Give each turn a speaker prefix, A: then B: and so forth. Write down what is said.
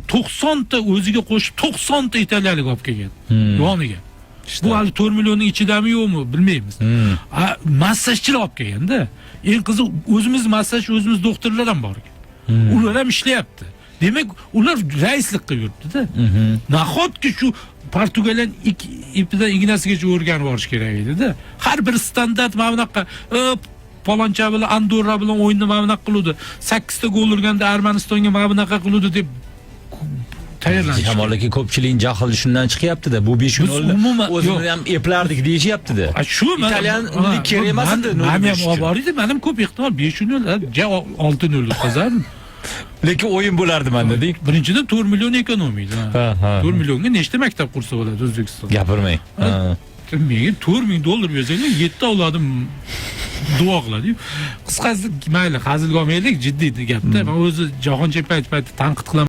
A: 90 ta o'ziga qo'shib 90 ta italiyalik olib kelgan yoniga. Bu hali 4 millionning ichidami, yo'qmi, bilmaymiz. A, massajchilar olib kelganda, eng qiziq, o'zimiz massaj, o'zimiz doktorlar ham bor ekan. Ular ham ishlayapti. Demak, ular raislik qilib yuribdi-da. Nahotki shu Portugaliyani ipidan ignasigacha o'rganib olish kerak edi-da. Har bir standart mana bunaqa paloncha bilan, Andorra bilan o'yinni mana bunaqa qiluvdi. 8 ta gol urganda Armanistonga mana bunaqa qiluvdi deb tayyorlanish.
B: Shamol aka, ko'pchilikning jahli shundan chiqyapti-da. Bu 5
A: Biz
B: nolni o'zimiz ham eplardik deyishyapti-da.
A: A, shu
B: Italyanlik kerak emas edi nol
A: Man ham
B: berish uchun.
A: olib edi, manim ko'p ehtimol 5-0, ja 6-0 o'tkazardim.
B: Lekin o'yin bo'lardi manda deng.
A: Birinchidan, 4 million экономия.
B: Ha, ha.
A: 4 millionga nechta maktab qursa bo'ladi O'zbekistonda?
B: Gapirmang. Ha.
A: Menga 4000 dollar bersanglar, 7 avlodim duo qiladi. Qisqasi, mayli, hazilga olmaylik, jiddiy gapda. Men o'zi jahon chempionati payti tanqid qilaman.